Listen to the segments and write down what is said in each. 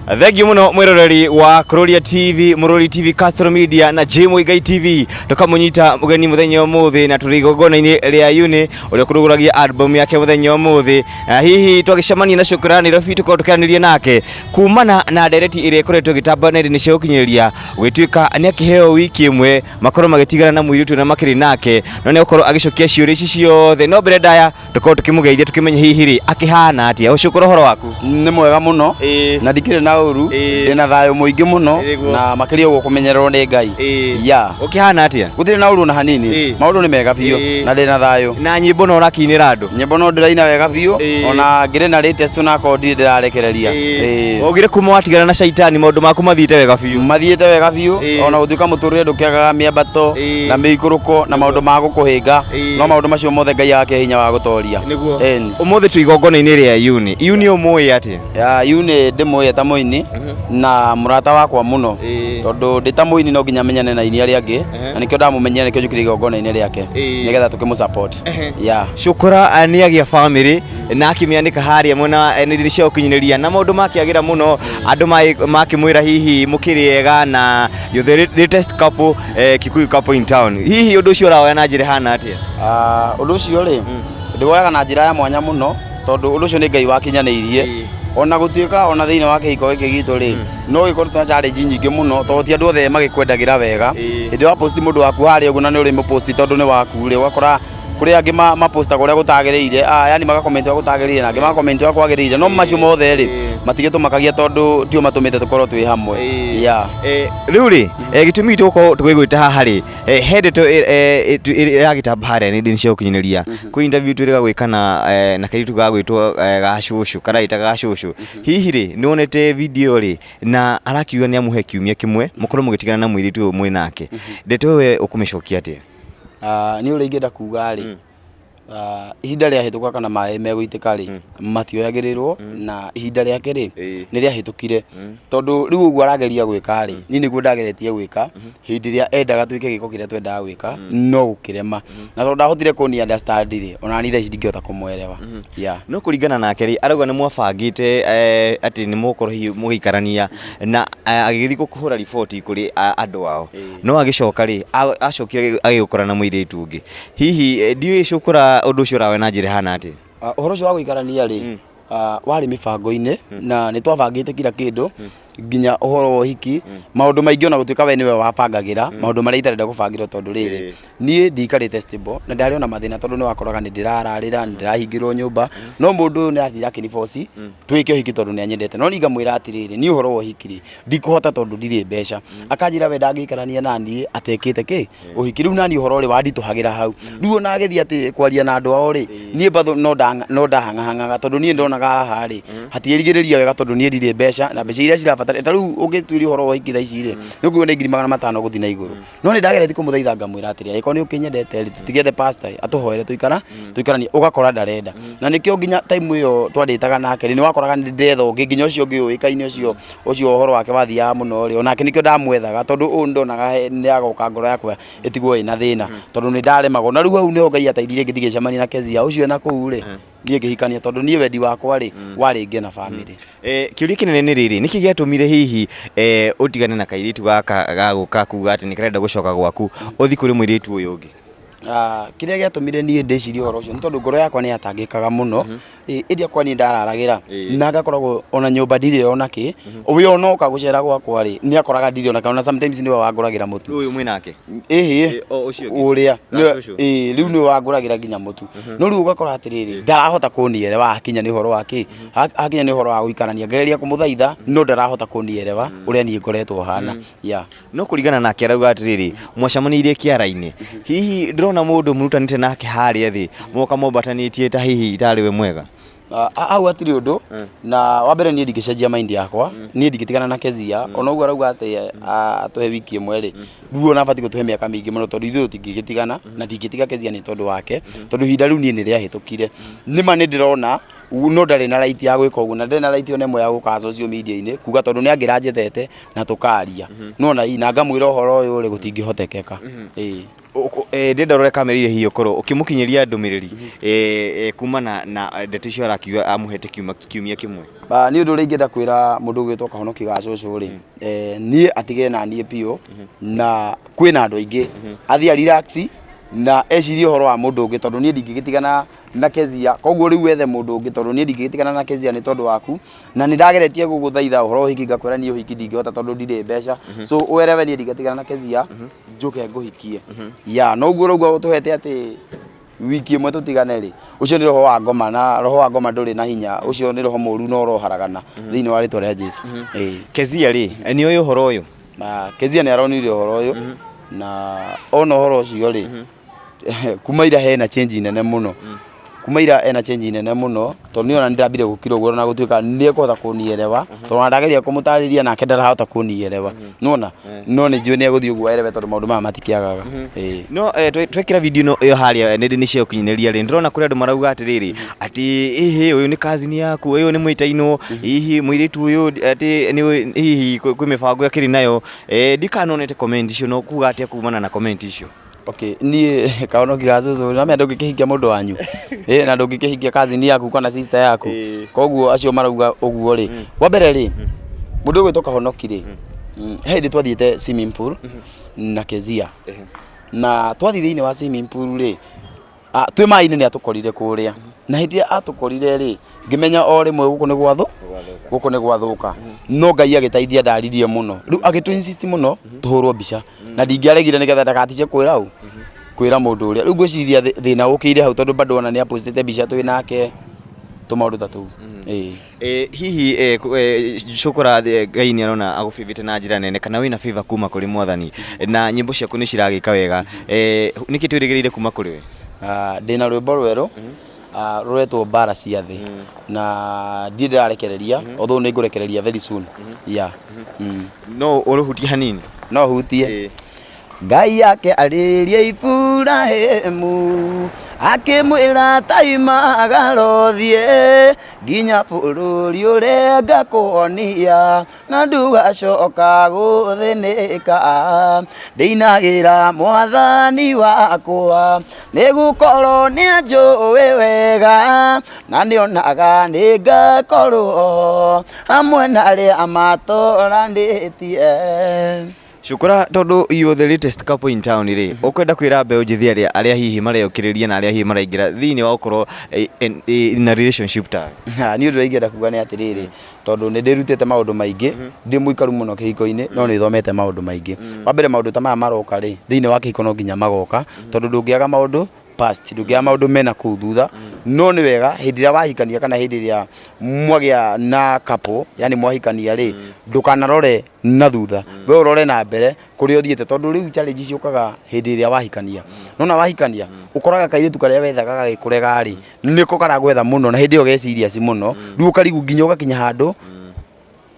Thengiũ mũno mwĩroreri wa Kururia TV, Mũrũri TV, Castro Media na J Muigai TV. Tũkamũnyita mũgeni mũthenya ũmũthĩ na tũrĩ igongona-inĩ rĩa Uni ũrĩa ũkũrugũragia album yake mũthenya ũmũthĩ. Na hihi twagĩcemania na Shukran Nairobi tũkorwo tũkĩaranĩria nake kumana na ndereti ĩrĩa ĩkoretwo ĩgĩtamba nenda-inĩ cia ũkinyanĩria gũgĩtuĩka nĩ akĩheo wiki ĩmwe makorwo magĩtigana na mũirĩtu ũrĩa makĩrĩ nake, no nĩ egũkorwo agĩcokia ciũria ici ciothe. No mbere ndaya tũkorwo tũkĩmũgeithia tũkĩmenye hihi rĩ akĩhana atĩa. Ũcũkũrũ, ũhoro waku? Nĩ mwega mũno. Na ndikĩrĩ na ũru. Ndĩna thayũ mũingĩ mũno. Na makĩria ũguo kũmenyererwo nĩ Ngai. Ya. Ũkĩhana atĩa? Gũtirĩ na ũru ona hanini. Maũndũ nĩ mega biũ. Na ndĩna thayũ. Na nyĩmbo no ũrakĩinĩra andũ? Nyĩmbo no ndĩraina wega biũ. Ona ngĩrĩ na latest ona akorwo ndirĩ ndĩrarekereria. Waugire kuma watigana na caitani maũndũ maku mathiĩte wega biũ. Mathiĩte wega biũ. Ona gũtuĩka mũtũrĩre ndũkĩagaga mĩambato na mĩikũrũko na maũndũ ma gũkũhĩnga, no maũndũ macio mothe Ngai agakĩhe hinya wa gũtoria. Ĩni. Ũmũthĩ twĩ igongona-inĩ rĩa Uni. Uni ũmũĩ atĩa? Ya, Uni ndĩmũĩ ta mũini na mũrata wakwa mũno, tondũ ndĩ ta mũini no nginya menyane na aini arĩa angĩ, na nĩkĩo ndamũmenyire, nĩkĩo njũkire igongona-inĩ rĩake nĩgetha tũkĩmũ support. Ya. Cukura nĩ agĩa famĩlĩ na akĩmĩanĩka harĩa mwena nenda-inĩ cia ũkinyanĩria na maũndũ makĩagĩra mũno, andũ makĩmwĩra hihi mũkĩrĩ ega na you're the latest couple, Kikuyu couple in town. Hihi ũndũ ũcio ũrawoya na njĩra ĩhana atĩa? Ah, ũndũ ũcio rĩ, ndĩwoyaga na njĩra ya mwanya mũno, tondũ ũndũ ũcio nĩ Ngai wakinyanĩirie. Ona gũtuĩka ona thĩinĩ wa kĩhiko gĩkĩ gitũ rĩ, no gĩkorwo tuna challenge nyingĩ mũno, tondũ ti andũ othe magĩkwendagĩra wega. Hĩndĩ wa post mũndũ waku harĩa ũguo na nĩ ũrĩ mũposti tondũ nĩ waku rĩ, ũgakora kũrĩ angĩ mapostaga ũrĩa gũtagĩrĩire, yani magacomment ũrĩa gũtagĩrĩire na angĩ magacomment ũrĩa kwagĩrĩire, no macio mothe rĩ, matigĩtũmakagia tondũ tio matũmĩte tũkorwo twĩ hamwe. Yeah. Rĩu rĩ, gĩtũmi gitũ gũkorwo tũgĩgwĩta haha rĩ, he ndeto ĩragĩtamba harĩa nenda-inĩ cia ũkinyanĩria. Kwĩ interview twĩrĩga gwĩka na kairĩtu gagwĩtwo gacũcũ, karagĩta gacũcũ. Hihi rĩ, nĩ wonete video rĩ, na arakiuga nĩ amũhe kiumia kĩmwe mũkorwo mũgĩtigana na mũirĩtu ũyũ mwĩ nake. Ndeto ĩyo we ũkũmĩcokia atĩa? Ah, niĩ ũrĩa ingĩenda kuga rĩ, ah, ihinda rĩahĩtũka kana maĩ megũitĩka rĩ, matioyagĩrĩrwo, na ihinda rĩake rĩ, nĩ rĩahĩtũkire, tondũ rĩu ũguo arageria gwĩka rĩ, niĩ nĩguo ndageretie gwĩka hĩndĩ ĩrĩa endaga twĩke gĩko kĩrĩa twendaga gwĩka, no gũkĩrema, na tondũ ndahotire kũni understand rĩ, ona niĩ thaa ici ndingĩhota kũmwerewa. Yeah. No kũringana nake rĩ, arauga nĩ mwabangĩte atĩ nĩ mũgũkorwo hihi mũgĩikarania na agĩgĩthiĩ kũhũra riboti kũrĩ andũ ao, no agĩcoka rĩ, acokire agĩgũkora na mũirĩtu ũngĩ. Hihi ndiũĩ Cũkũra ũndũ ũcio ũrawoya na njĩra ĩhana atĩa? Ah, ũhoro ũcio wa gũikarania rĩ, warĩ mĩbango-inĩ na nĩ twabangĩte kila kĩndũ, nginya ũhoro wa ũhiki, maũndũ maingĩ, ona gũtuĩka we nĩwe wabangagĩra maũndũ marĩa itarenda gũbangĩrwo, tondũ rĩrĩ, niĩ ndiikarĩte stable na ndarĩ ona mathĩna, tondũ nĩ wakoraga nĩ ndĩrararĩra, nĩ ndĩrahingĩrwo nyũmba, no mũndũ ũyũ nĩ athire akĩniboci twĩke ũhiki tondũ nĩ anyendete. No niĩ ngamwĩra atĩrĩrĩ, niĩ ũhoro wa ũhiki rĩ, ndikũhota tondũ ndirĩ mbeca. Akanjĩra we ndangĩikarania na niĩ atekĩte kĩ ũhiki. Rĩu naniĩ ũhoro ũrĩ wanditũhagĩra hau. Rĩu ona agĩthiĩ atĩ kwaria na andũ ao rĩ, niĩ bado no ndahang'ahang'aga, tondũ niĩ ndonaga haha rĩ, hatirigĩrĩria wega, tondũ niĩ ndirĩ mbeca na mbeca iria cirabatara. Ta rĩu ũngĩtuĩria ũhoro wa ũhiki thaa ici rĩ, nĩ ũkuona nĩ 500,000 gũthiĩ na igũrũ. No nĩ ndageretie kũmũthaitha, ngamwĩra atĩrĩ, angĩkorwo nĩ ũkĩnyendete rĩ, tũtigethe pastor atũhoere tũikara tũikaranie, ũgakora ndarenda. Na nĩkĩo nginya time ĩyo twandĩtaga nake rĩ, nĩ wakoraga nĩ ndetha ũngĩ, nginya ũcio ũngĩ ũĩkaine, ũcio ũhoro wake wathiaga mũno rĩ, onake nĩkĩo ndamwethaga, tondũ ũyũ ndonaga nĩ agoka ngoro yakwa ĩtigwo ĩna thĩna, tondũ nĩ ndaremagwo. Na rĩu hau nĩho Ngai ateithirie ngĩthiĩ ngĩcemania na Kezia ũcio na kũu rĩ, niĩ ngĩhikania, tondũ niĩ wendi wakwa rĩ, warĩ ngĩe na famĩlĩ. Kĩũria kĩnene nĩ rĩrĩ, nĩkĩ gĩatũmire hihi ũtigane na kairĩtu gaka ga gũka kuga atĩ nĩ karenda gũcoka gwaku, ũthiĩ kũrĩ mũirĩtu ũyũ ũngĩ? Ah, kĩrĩa gĩatũmire niĩ ndĩcirie ũhoro ũcio nĩ tondũ ngoro yakwa nĩ yatangĩkaga mũno. Ĩndĩ akwa niĩ ndararagĩra na ngakoragwo ona nyũmba ndirĩ ona kĩ, we ona oka gũcera gwakwa rĩ, nĩ akoraga ndirĩ ona kĩ, ona sometimes nĩwe wangũragĩra mũtu. Ũyũ mwĩ nake? Ĩhĩ. O ũcio ũngĩ? Ũrĩa Gacũcũ. Ĩĩ, rĩu nĩwe wangũragĩra nginya mũtu, no rĩu ũgakora atĩrĩrĩ, ndarahota kũnierewa hakinya nĩ ũhoro wa kĩ, hakinya nĩ ũhoro wa gũikarania. Ngereria kũmũthaitha no ndarahota kũnierewa ũrĩa niĩ ngoretwo hana. Yeah. No kũringana nake arauga atĩrĩrĩ, mwacemanĩirie kĩara-inĩ. Hihi ndĩrona mũndũ mũrutanĩte nake harĩa thĩ, moka mwambatanĩtie ta hihi tarĩ we mwega? Ah, hau hatirĩ ũndũ. Na wa mbere, niĩ ndingĩcenjia mind yakwa, niĩ ndingĩtigana na Kezia. Ona ũguo arauga atĩ atũhe wiki ĩmwe rĩ, rĩu ona abatiĩ gũtũhe mĩaka mĩingĩ mũno, tondũ ithuĩ tũtingĩgĩtigana na ndingĩtiga Kezia nĩ tondũ wake, tondũ ihinda rĩu niĩ nĩ rĩahĩtũkire. Nĩma nĩ ndĩrona No ndarĩ na right ya gwĩka ũguo, na ndarĩ na right ona ĩmwe ya gũka social media-inĩ kuga, tondũ nĩ angĩranjethete na tũkaria no na na ngamwĩra ũhoro ũyũ rĩ, gũtingĩhotekeka. Ĩĩ. Ndĩrenda ũrore kamera iria hihi ũkorwo ũkĩmũkinyĩria ndũmĩrĩri kumana na ndeto icio arakiuga amũhete kiumia kĩmwe. Ba, niĩ ũndũ ũrĩa ingĩenda kwĩra mũndũ ũgwĩtwo Kahonoki ga cũcũ rĩ, niĩ atige na niĩ biũ, na kwĩna andũ aingĩ, athiĩ a relax na ecirie ũhoro wa mũndũ ũngĩ, tondũ niĩ ndingĩgĩtigana na Kezia. Koguo rĩu wethe mũndũ ũngĩ, tondũ niĩ ndingĩgĩtigana na Kezia nĩ tondũ waku, na nĩ ndageretie gũgũthaitha ũhoro wa ũhiki, ngakwĩra niĩ ũhiki ndingĩhota tondũ ndirĩ mbeca. So werewe niĩ ndingĩtigana na Kezia njuke ngũhikie ya noguo ũrauga ũtũhete atĩ wiki ĩmwe tũtigane rĩ, ũcio nĩ roho wa ngoma, na roho wa ngoma ndũrĩ na hinya. Ũcio nĩ roho mũru na ũroharagana thĩinĩ wa rĩtwa rĩa Jesu. Ĩĩ. Kezia rĩ, nĩ ũĩ ũhoro ũyũ? Na Kezia nĩ aronire ũhoro ũyũ, na ona ũhoro ũcio rĩ, kuma ira hena change nene mũno, kuma ira ena change nene mũno, tondũ niĩ ona nĩndambire gũkira ũguo, na gũtuĩka nĩ ekũhota kũnielewa, tondũ ona ndageria kũmũtarĩria nake ndarahota kũnielewa, nona no nĩ njũĩ nĩ egũthiĩ ũguo erewe, tondũ maũndũ maya matikĩagaga. Ĩĩ. No twekĩra video ĩno ĩyo harĩa nenda-inĩ cia ũkinyanĩria rĩ, ndĩrona kũrĩ andũ marauga atĩrĩrĩ, atĩ ĩhĩ, ũyũ nĩ cousin yaku, ũyũ nĩ mwĩtainwo, hihi mũirĩtu ũyũ atĩ nĩ hihi kwĩ mĩbango akĩrĩ nayo. Ndikanonete comment icio, no kuga atĩa kumana na comment icio? Okay, niĩ Kahonoki ga cũcũ, namenya ndũngĩkĩhingia mũndũ wanyu, ĩ na ndũngĩkĩhingia cousin yaku kana sister yaku. Koguo acio marauga ũguo rĩ, wa mbere rĩ, mũndũ ũgwĩtwo Kahonoki rĩ, he hĩndĩ twathiĩte swimming pool na Kezia, na twathiĩ thĩinĩ wa swimming pool rĩ, twĩ maĩ-inĩ nĩ atũkorire kũrĩa, na hĩndĩ ĩrĩa atũkorire rĩ, ngĩmenya o rĩmwe gũkũ nĩ gwathũ gũkũ nĩ gwathũka. No Ngai agĩteithia, ndaririe mũno, rĩu agĩtũ insist mũno tũhũrwo mbica, na ndingĩaregire nĩgetha ndakatice kwĩra ũ kwĩra mũndũ ũrĩa. Rĩu ngwĩciria thĩna ũkĩire hau, tondũ bado ona nĩ apostĩte mbica twĩ nake, tũmaũndũ ta tũu. Ĩĩ. Hihi cukura Ngai nĩ arona agũbĩbĩte na njĩra nene, kana wĩna favor kuma kũrĩ Mwathani, na nyĩmbo ciaku nĩ ciragĩka wega, nĩkĩ twĩrĩgĩrĩire kuma kũrĩ we? Ah, ndĩna rwĩmbo rwerũ, rũretwo Mbara cia Thĩ, na ndirĩ ndĩrarekereria, although nĩ ngũrekereria very soon, yeah. No ũrũhutie hanini? No hutie. Ngai yake arĩrie Iburahĩmu, akĩmwĩra taima garothiĩ nginya bũrũri ũrĩa ngakuonia, na ndũgacoka gũthĩnĩka. Ndĩinagĩra Mwathani wakwa, nĩ gũkorwo nĩ anjũĩ wega, na nĩonaga nĩ ngakorwo hamwe na arĩa matũranĩtie. Cukura, tondu you the latest couple in town rĩ, ũkwenda kwĩra mbeũ njĩthĩ arĩa hihi mareyũkĩrĩria na arĩa hihi maraingĩra thĩinĩ wa gũkorwo in a relationship tawe? Niĩ ũndũ ũrĩa ingĩenda kuga nĩ atĩrĩrĩ, tondũ nĩ ndĩrutĩte maũndũ maingĩ, ndĩ mũikaru mũno kĩhiko-inĩ, no nĩ thomete maũndũ maingĩ. Wa mbere, maũndũ ta maya maroka rĩ, thĩinĩ wa kĩhiko no nginya magoka, tondũ ndũngĩaga maũndũ past, ndũngĩaga maũndũ mena kũu thutha. No nĩ wega hĩndĩ ĩrĩa wahikania kana hĩndĩ ĩrĩa mwagĩa na couple, yani mwahikania rĩ, ndũkanarore na thutha, we ũrore na mbere kũrĩa ũthiĩte, tondũ rĩu challenge ciũkaga hĩndĩ ĩrĩa wahikania. Nona wahikania ũkoraga kairĩtu karĩa wethaga gagĩkũrega rĩ, nĩko karagwetha mũno, na hĩndĩ ĩyo ge serious mũno. Rĩu ũkarigwo nginya ũgakinya handũ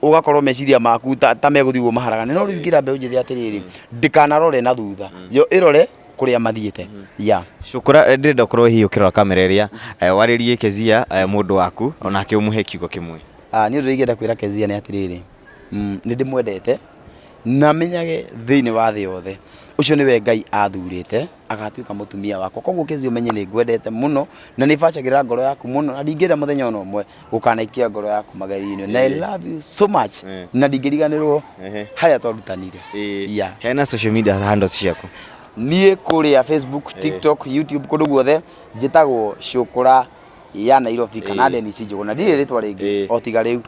ũgakorwo meciria maku ta megũthiĩ ũguo maharagane. No rĩu ingĩra mbeũ njĩthĩ atĩrĩrĩ, ndĩkanarore na thutha, yo ĩrore kũrĩa mathiĩte, yeah. Cukura, ndĩrenda ũkorwo hihi ũkĩrora kamera ĩrĩa, warĩrie Kezia, mũndũ waku, onake ũmũhe kiugo kĩmwe. Ah, niĩ ũndũ ũrĩa ingĩenda kwĩra Kezia nĩ atĩrĩrĩ, nĩ ndĩmwendete, na menyage thĩinĩ wa thĩ yothe ũcio nĩwe Ngai athurĩte agatuĩka mũtumia wakwa. Koguo Kezia, ũmenye nĩ ngwendete mũno, na nĩ bacagĩra ngoro yaku mũno, na ndingĩenda mũthenya ona ũmwe gũkanaikia ngoro yaku magerio-inĩ, na I love you so much, na ndingĩriganĩrwo harĩa twarutanire. Yeah. Heana social media handles ciaku. Niĩ kũrĩa Facebook, TikTok, YouTube, kũndũ guothe njĩtagwo Cũkũra ya Nairobi kana Dennis Njũgũna. Ndirĩ rĩtwa rĩngĩ o tiga rĩu.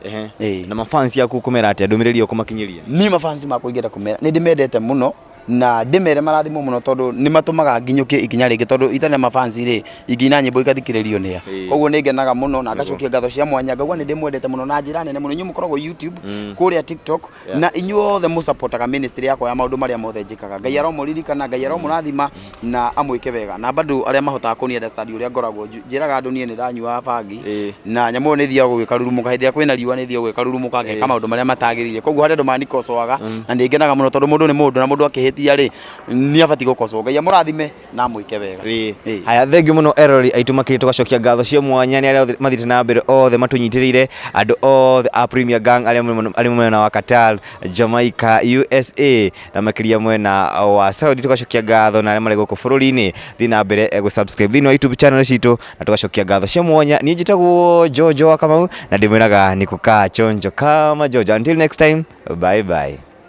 Na mafans yaku ũkũmera atĩa, ndũmĩrĩri ũkũmakinyĩria? Niĩ mafansi makwa ingĩenda kũmera nĩ ndĩmendete mũno, na ndĩmere marathimwo mũno, tondũ nĩ matũmaga nginyũkie ikinya rĩngĩ, tondũ itarĩ na mafansi rĩ, ingĩina nyĩmbo ikathikĩrĩrio nĩa? Koguo nĩ ngenaga mũno na ngacokia ngatho cia mwanya, ngauga nĩ ndĩmwendete mũno na njĩra nene mũno, inyuĩ mũkoragwo YouTube, kũrĩa TikTok, na inyuothe mũsupportaga ministry yakwa ya maũndũ marĩa mothe njĩkaga. Ngai aromũririkana, Ngai aromũrathima na amwĩke wega. Na bado arĩa mahotaga kũni understand ũrĩa ngoragwo njĩraga andũ, niĩ nĩ ndanyuaga bangi, na nyamũ ĩyo nĩ thiaga gũgĩkarurumũka hĩndĩ ĩrĩa kwĩna riũa, nĩ thiaga gũgĩkarurumũka ngeka maũndũ marĩa matagĩrĩire. Koguo harĩ andũ manikocoaga, na nĩ ngenaga mũno, tondũ mũndũ nĩ mũndũ na mũndũ akĩhĩtia. Ahĩtia rĩ, nĩ abatiĩ gũkocwo. Ngai amũrathime na amwĩke wega. Ĩĩ. Haya, thengiũ mũno eroreri aitũ makĩria, tũgacokia ngatho cia mwanya nĩ arĩa othe mathiĩte na mbere othe matũnyitĩrĩire, andũ othe a Premier Gang arĩa arĩ mwena wa Qatar, Jamaica, USA na makĩria mwena wa Saudi. Tũgacokia ngatho na arĩa marĩ gũkũ bũrũri-inĩ, thiĩ na mbere gũ-subscribe thĩinĩ wa YouTube channel citũ, na tũgacokia ngatho cia mwanya. Niĩ njĩtagwo Jojo wa Kamau na ndĩmwĩraga nĩ kukaa chonjo kama Jojo. Until next time, bye bye.